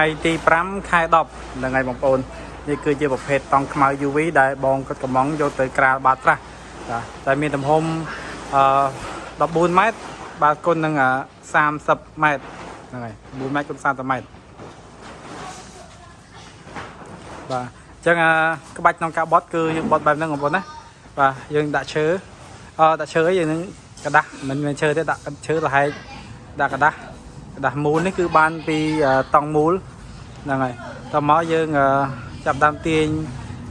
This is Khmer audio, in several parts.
ថ្ងៃទី5ខែ10ហ្នឹងហើយបងប្អូននេះគឺជាប្រភេទតង់ខ្មៅ UV ដែលបងគាត់កំងយកទៅក្រាលបាតត្រាស់បាទតែមានទំហំអឺ14ម៉ែត្របាទគុណនឹង30ម៉ែត្រហ្នឹងហើយ4ម៉ែត្រគុណ30ម៉ែត្របាទអញ្ចឹងក្បាច់ក្នុងការបត់គឺយើងបត់បែបហ្នឹងបងប្អូនណាបាទយើងដាក់ឈើអឺដាក់ឈើអីយើងនឹងกระดาษមិនមែនឈើទេដាក់ឈើលហែកដាក់กระดาษ กระดาษមូលនេះគឺបានពីតង់មូលហ្នឹងហើយតមកយើងចាប់ដើមទាញ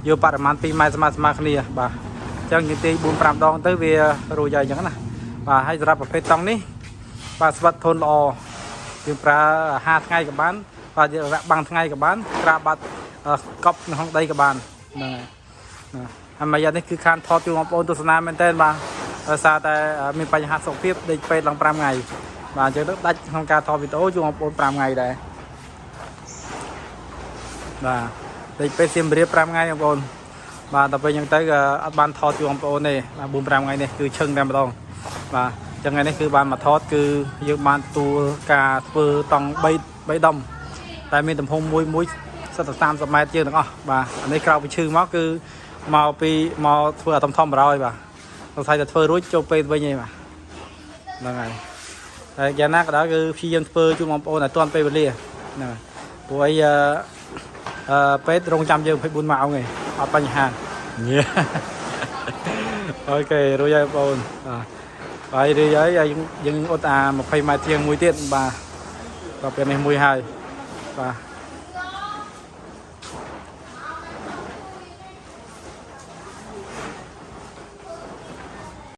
យកបរិមាណ2ម៉ែត្រស្មើស្មើគ្នាបាទអញ្ចឹងយើងទាញ4 5ដងទៅវារួចហើយអញ្ចឹងណាបាទហើយសម្រាប់ប្រភេទតង់នេះបាទស្វិតធន់ល្អយើងប្រើ5ថ្ងៃក៏បានបាទយើងរ៉ាក់បាំងថ្ងៃក៏បានក្រាបបាត់កប់នៅក្នុងដីក៏បានហ្នឹងហើយណាហើយមួយយ៉ាងនេះគឺខានថតជូនបងប្អូនទស្សនាមែនទែនបាទដោយសារតែមានបញ្ហាសុខភាពដេកពេទ្យឡើង5ថ្ងៃ បាទអញ្ចឹងទៅដាច់ក្នុងការថតវីដេអូជួបបងប្អូន5ថ្ងៃដែរបាទដេកពេទ្យសៀមរាប5ថ្ងៃបងប្អូនបាទដល់ពេលអញ្ចឹងទៅក៏អត់បានថតជួបបងប្អូនទេបាទ4 5ថ្ងៃនេះគឺឈឹងតែម្ដងបាទអញ្ចឹងថ្ងៃនេះគឺបានមកថតគឺយើងបានទទួលការធ្វើតង់3 3ដុំតែមានទំហំមួយមួយសិតតែ30ម៉ែត្រជាងទាំងអស់បាទអានេះក្រៅពីឈឺមកគឺមកពីមកធ្វើអាធំធំបរោយបាទសង្ស័យតែធ្វើរួចចូលពេទ្យវិញឯងបាទហ្នឹងហើយ ហើយយ៉ាងណាក៏ដោយគឺព្យាយាមធ្វើជូនបងប្អូនឲ្យទាន់ពេលវេលាហ្នឹងហើយព្រោះអីអឺអឺពេទ្យរងចាំយើង24ម៉ោងឯងអត់បញ្ហាញ៉េ OK រួចហើយបងប្អូនបាទហើយរួចហើយយើងយើងអត់អា20ម៉ែត្រជាងមួយទៀតបាទដល់ពេលនេះមួយហើយបាទ។